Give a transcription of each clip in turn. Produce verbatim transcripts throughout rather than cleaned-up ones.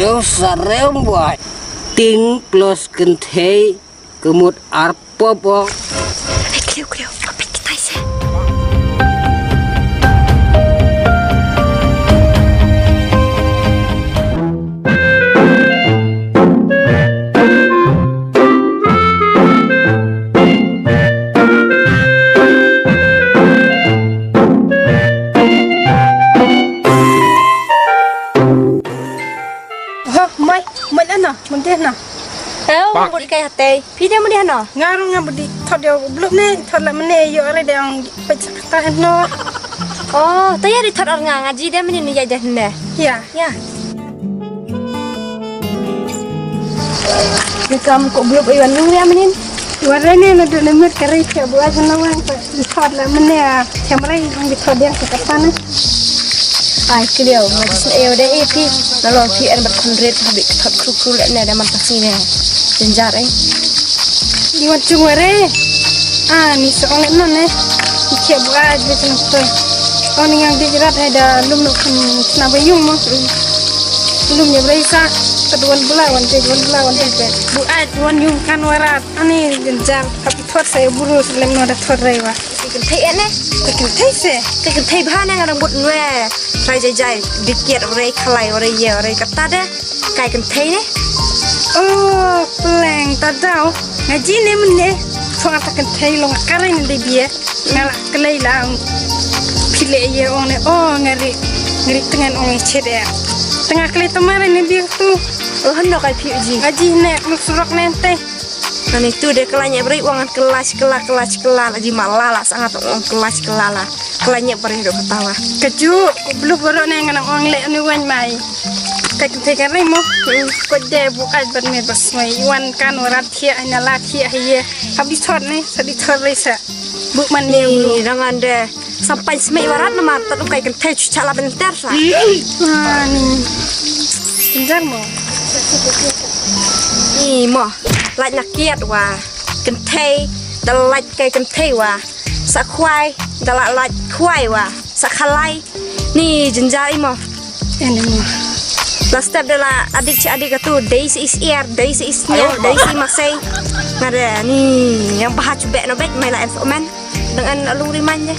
Yo sarem buat. Ting plus kynthei kemut arpop o. Hei, kliu, kliu. Kapit kita ise. Ho, mai, mai ano, mendeh na. Eh, mut kai hatei. Phi dei mendeh ano. Nga ruh nga budi thot ïa u Blup ne, thot la mene ïoh re dei ong peit sa kata no. Oh, to ïa dei thot ar nga, nga ji dei mene ni ïa dei ne. Ïa. Ïa. Ni kam ko Blup ai wan nung ïa mene. Wan re ne na dun ne mit kari ke buat na wan. Thot la mene, ah, kamera ong di thot diang ka kata na. Ai, kliu, ma jis na eo de e phi. Na long phi en bat khun rit, habi thot kru kru le ne, da man pasi ne. Jenjar, eh. Di wan chung ware. Ah, ni so ong le non, eh. Ni kia buat, di chung toi. Ong ni ngang di jerat, hai da lum no khun sna ba yung mo. Lum nya brei sa, ka duan bela, wan di, duan bela, wan di. Buat, wan yung kan warat. Ani jenjar, tapi thot sa ïa buru, sa lem no da thot rei wa. Ki kynthei ene? Ki kynthei se? Ki kynthei bha ne nga dang bud nwe. Rai jai jai, dikit, rai khalai, rai ye, rai kata de. Kai kynthei ne? Oh, pleng, ta daw. Nga ji ne mene. Thong ata kynthei long kare ne de bie. Nga la klei la. Pile ye ong ne. Oh, nga ri. Nga ri tengan ong chet ya. Tengah klei tamare ne bie tu. Oh, hano kai phi ji. Nga ji ne, lu surok ne ente. Ani tu de kelanya beri wangan kelas kela kelas kela la ji mala la sangat ong kelas kela la. Kelanya beri do ketawa. Keju, ku belum baru ne ngan ong le ni wan mai. Kai kynthei kan rei mo. Ko de bu ai ban me bas mai. Wan kan warat khia ai na la khia ai ye. Habis thot ne, sa di thot rei sa. Bu man ne. Ni dangan de. Sampai semai warat namar tat kai kynthei chu chala benter sa. Ah, ni. Pinjar mo. Ni mo. Lait na kiat wa. Kynthei da lait kai kynthei wa. Sa khwai da la lait khwai wa. Sa khalai. Ni jenjar i mo. Ene mo. La step de la adik chi adik atu dei si is air, dei si is nya, dei si masai. Ngare ni yang baha chu be no be mai la enforcement. Dengan alung riman je.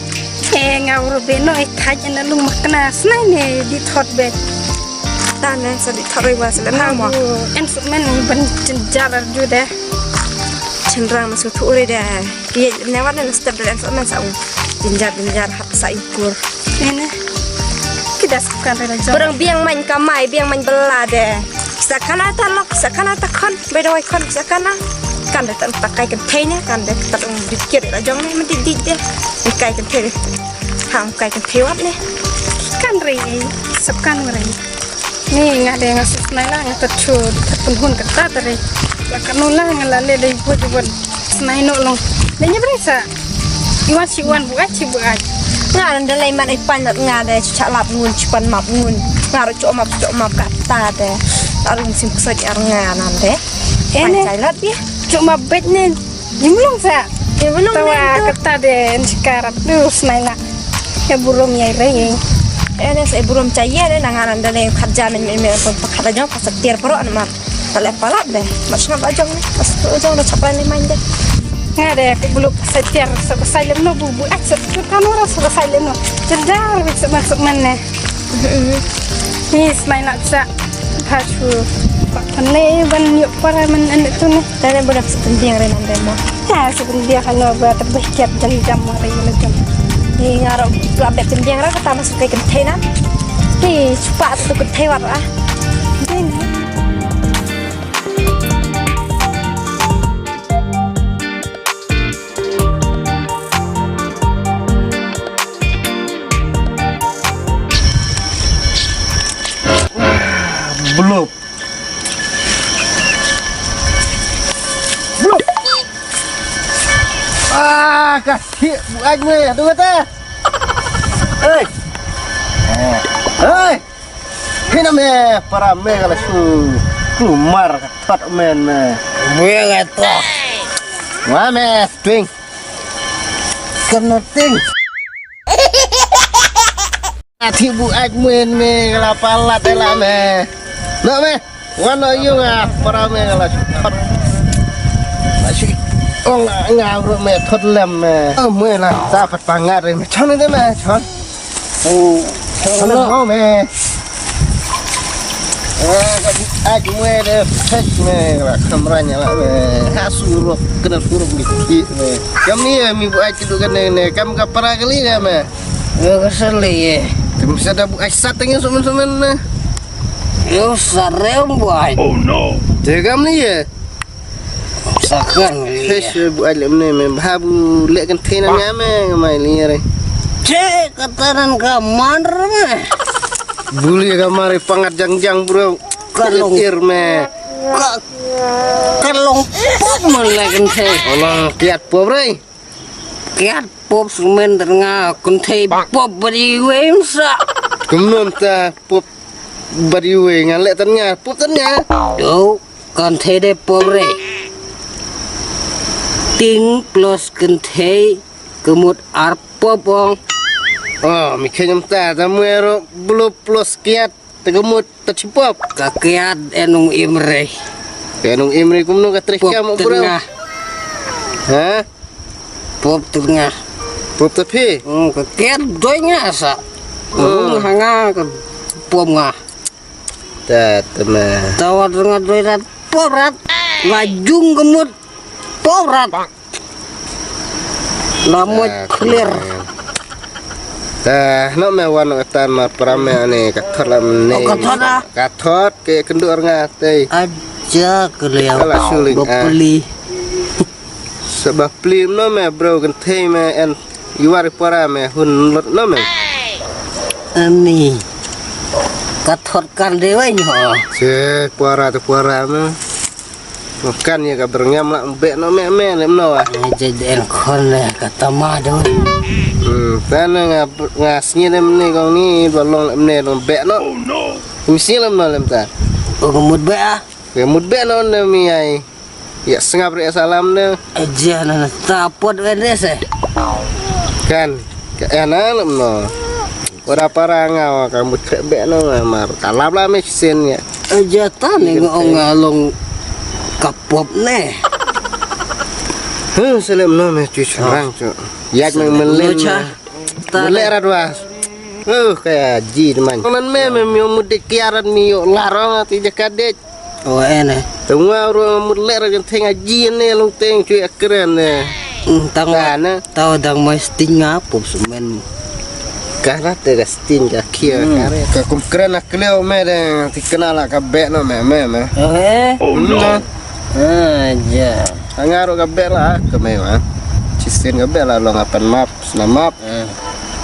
Eh, nga uru beno eh thaj en alung makna snai ne di thot be. Tan ne sa di thot rewa sa le na mo. En su men ni ban jenjar arju de. Chenrang na su thu re de. Ki ne wan ne step de en su men sa u. Jenjar jenjar hap sa ikur. Ene. Ki da sukan re jam. Barang biang man kamai biang man bela de. Sa kana ta lok sa kana ta khon. Be dawai khon sa kana. Kan de tan ta kai kynthei ne kan de ta dong dikir la jong ne mendit dit de. Kai kynthei de. Ham kai kynthei wat ne. Kan re. Sab kan re. Ni nga de nga suk snai la nga ta chu ta pun hun ka ta ta re. La ka nu la nga la le de bu ju bun. Snai no long. De nya bre sa. Iwan si wan bu ai si bu ai. Nga ran de lai man ai pan nga de chu cha lap ngun chu pan map ngun. Nga ro chu map chu map ka ta de. Arung sim ksoj ar nga nan de. Ene. Pan chai lat bi. Chu map bet ne. Imlong sa. Imlong tawa kata de nchikar tu snaila. Ya burom ya reng. Ene sa burom chaya de nanganan de ne kharja men men men pun pakhat jong pasak tiar paro anmar. Tale palap de. Mas ngap ajong ne. Pas tu ajong de chapra ne main de. Nga de ku bulu pasai tiar sa pasai lem no bu bu ak sa tu kan ora sa pasai lem no. Jendar bik sa masuk man ne. Ni snaila sa. Phachu. Pak ne ban yuk para man ande tu ne. Tane bula sa tyndiang re nan demo. Ha, sa tyndiang hano ba terbeh kiat jam jam mari le jam. Ni ngaro pla bet tyndiang ra kata masuk kai kynthei na. Ni chupa tu kynthei war ah. Ni na. Blup. Blup. Ah, ka hi bu ai me tu kata. Hei. Hei. Hina me para me kala su. Klumar ka thot men me. Buya ka thot. Wa me twing. Kena ting. Ati bu ai men me kala palat ela me. No me. Wan ayu nga para me la thot. La shi ong la nga bro me thot lem me. Oh me la sa pat pangat re me chon de me chon. Oh, chon mo me. Eh, ka ai me de pek me la kamra nya la me. Ha surok kena surok dikit me. Kami ya mi bu ai kidu kan ne kam ka para kali ya me. Yo kesel ye. Kami sada bu ai sat tengin sumen-sumen me. Yo sarem bu ai. Oh no. Tegam ni ye. Sakan ye. Hesh bu ai lem ne me bha bu lek kan thena me me ngamai li ye re. Che kataran ka mar me. Buli ka mar pangat jang-jang bro. Kalong. Ir me. Ka kalong pop me lek kan the. Ola kiat pop re. Kiat pop sumen ter nga kynthei pop bad iwei msa. Kumno ta pop bad iwei nga leh ter nga pop ter nga. Do kynthei de pop re. Ting plus kynthei kemut ar pop ong. Oh, mi khenyam ta ta mwe ro blu plus kiat. Te ka mut ta chipop. Ka kiat enung imre. Ka enung imre kumno ka treh kiam bro. Ha? Pop tengah. Pop tapi. Hmm, ka kiat doi nga sa. Hmm, hanga ka pop nga. Ta tema. Tawat tengah doi rat pop rat. Lajung kemut pop rat. Lamoit clear. Ta no me wan ka tan ma pram me ne ka thot la ne. Oh, ka thot ah. Ka thot ke kendur nga tei. Aja keliau. Kala suling ah. Bapeli. Sebab peli no me bro kentei me en yuar para me hun lot no me. Ani. Ka thot kan de wai nyo. Se para te para me. Makan ya ka berngam la be no me me lem no ah. Jadi en kon le ka tama do. Hmm, tan nga nga sngi lem ni kong ni ba long lem ne long be no. Mi sngi lem no lem ta. O ka mut be ah. Ka mut be no ne mi ai. Ya sngap re salam ne. Aja na ta pot we ne se. Kan ka ena lem no. Ora para nga wa ka mut be no nga mar ka lap la me sen ya. Aja ta ne nga ong nga long ka pop ne. Huh, selem no me tu chang tu. Yak me melen. Cha. Mut leh rat wa. Huh, ka ji man. Man me me mi mut de kiarat mi yo larong ti jakat de. Oh, ene. Tengwa ro mut leh rat teng ji ne long teng tu akren ne. Hmm, tang wa. Tau dang mai sting nga pop sumen. Karat te ka stin ka kia karet. Ka kum kren a kleo me de ti kena la ka be no me me me. Oh, eh? Oh no. Ah, ja. Angaro ka be la ka me wa. Chistin ka be la long apan map, sna map.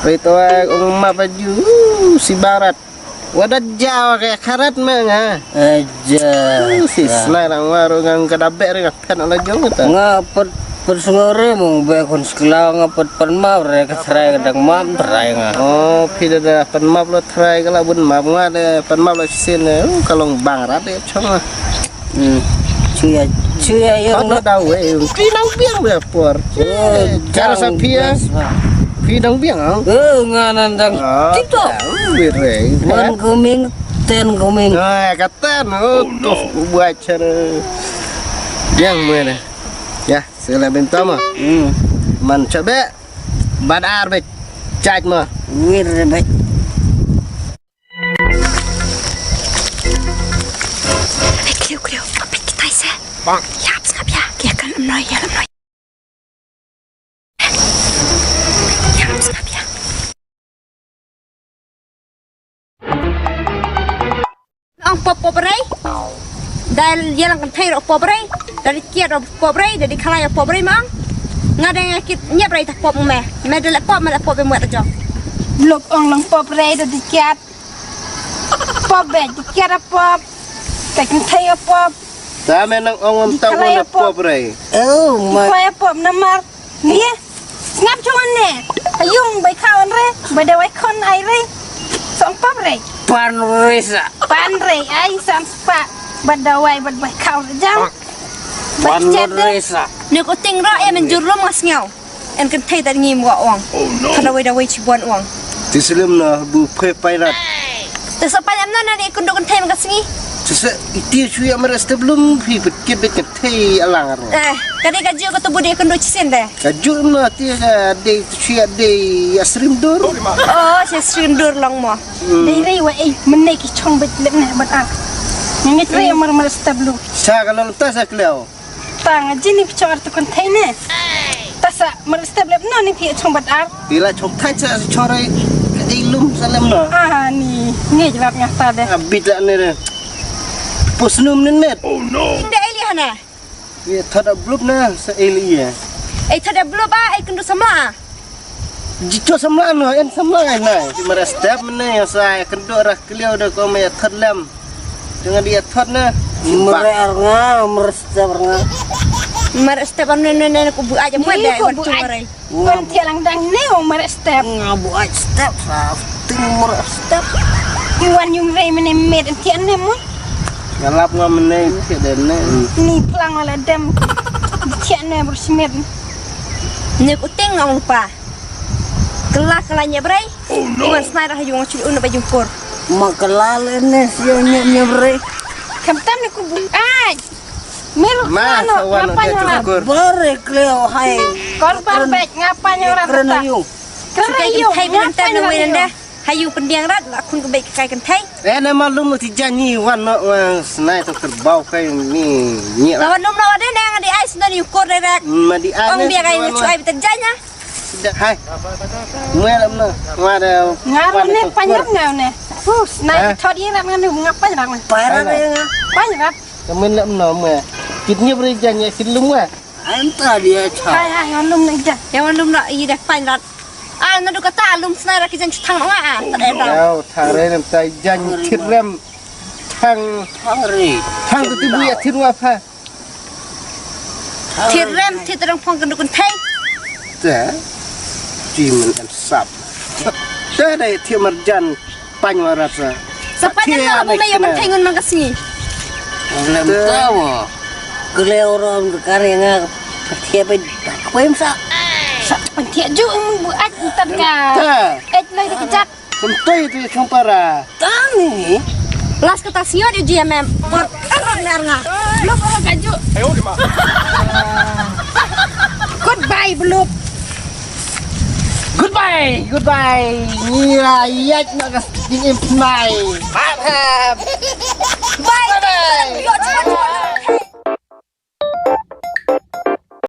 Rito ai ong map aju si barat. Wada jawa ka karat me nga. Aja. Si snai lang waro ngang ka da be re ka pen ala jong ta. Nga pet pet sngore mong be kon skla nga pet pen map re ka trai ka dang map trai nga. Oh, phi da da pen map lo trai ka la bun map nga de pen map lo sin ne. Oh, ka long bang rat de chong. Hmm. Chuya chuya yo. Hot da we. Phi nang biang be por. Cara sa phi ya. Phi nang biang ah. Eh, nga nan dang. TikTok. Wi re. One coming, ten coming. Ah, kata no. Tuh buat cara. Biang mana? Ya, sila bintama. Hmm. Man cabe. Bad ar be. Chaj ma. Wir be. Kriu kriu, apit kita ise. Bang. Ya, sngap ya. Kia kan mnoi ya mnoi. Ya, sngap ya. Ong pop pop rei. Dal yalang kan thei ro pop rei. Dari kiat ro pop rei, dari khalai ro pop rei mang. Nga dang kit nyep rei ta pop me. Me dal pop me la pop me muat jong. Lok ong lang pop rei dari kiat. Pop be di kiat pop. Ka kan thei pop. Ta me nang ong ong ta pop rei. Oh my. Khalai pop namar. Ni, ngap chuan ne. Ayung bai khaw an re, bai da wai khon ai re. Song pap re. Pan resa. Pan re ai sam spa. Bai da wai bai bai khaw re jam. Pan resa. Ne ko ting ro em en jur ro mas ngiaw. En kan thei tar ngi mo ong. Kan da wai da wai chi bon ong. Ti slim na bu phe pai rat. Te sa pai am na na ne kun do kan thei ma ka sngi. Sa iti shu ïa mara step lum phi pet kit bet kit thei alang ar. Eh, ka dei ka ju ka tu budi ka ndu chisin de. Ka ju ma ti ka dei shu ïa dei ïa srim dur. Oh, shu srim dur long mo. Hmm. Dei rei wa ei, menai ki chong bet lep ne bat ar. Ngit rei mara mara step lum. Sa ka long ta sa kleo. Tang jini phi chong ar tu kon thei ne. Ta sa mara step lep no ni phi chong bat ar. Ila chok thai cha chore. Ka dei lum sa lem no. Ah, ni ngi jilap nga ta de. Abit la ne re. Pusnum ne net. Oh no. Inda eli hana. Ye thot a blup na sa eli ye. Ei thot a blup a ei kundu sama. Jito samla no en samla ne. Mara step ne sa kundu ra kliu de ko me thot lem. Dengan dia thot ne. Mara ar nga mara step ar nga. Mara step ar ne ne ne ku bu aja mu de ku bu aja. Wan thiang lang dang ne ong mara step. Nga bu aj step sa. Ting mara step. Iwan yung rei mene met thiang ne mo. Ngalap nga mene thiang de ne. Ni plang wala dem. Thiang ne bersmet. Ni ku ting ong pa. Kela kela nye brei. Iwan snai dah yung chuli unu baju kur. Ma kela le ne sio nye nye brei. Kam tam ne ku bu aj. Mil ma sa wan ngapa nyora. Bare kleo hai. Kor bar bek ngapa nyora. Kren ayu. Kren ayu. Hai ngapa nyora. Hayu pendiang rat la kun ke bek kai kentai. Eh nama lum ti jani wan no wan snai to kerbau kai ni ni. Lawan lum no de nang di ai sendon yukur direct. Ma di ai. Ong biar kai ngechu ai betul janya. Hai. Mue lam no. Ngare ne panyap ngau ne. Hus nai thot ye ram nganu ngapa ram. Panyap. Panyap. Kamen lam no mue. Kit ni beri janya kit lum mue. Anta dia cha. Hai hai ngan lum na ija. Yang ngan lum na ida pain rat. Ah nadu kata lum snai ra ki jan chutang nga ah. Tare da. Yau tare nam tai jan thit rem. Thang. Thang ri. Thang tu tibu ya thit wa pha. Thit rem thit rem phong kan dukun thai. Ta. Ji men em sap. Ta dai thit marjan. Pañ wa rat sa. Sa pañ wa rat sa. Sa pañ wa rat sa. Lem ta wa. Kele orang kare nga pathia pe pakwem sa. Sa pathia ju em bu aj tat ka. Aj lai de kejat. Kumtoi tu chong para. Tang ni. Las kata siot ju G M M. Por erot ner nga. Lo ko kaju. Goodbye beluk. Goodbye, goodbye. Ngi la ïaid na ka sting im tnai. Bye bye. Bye bye.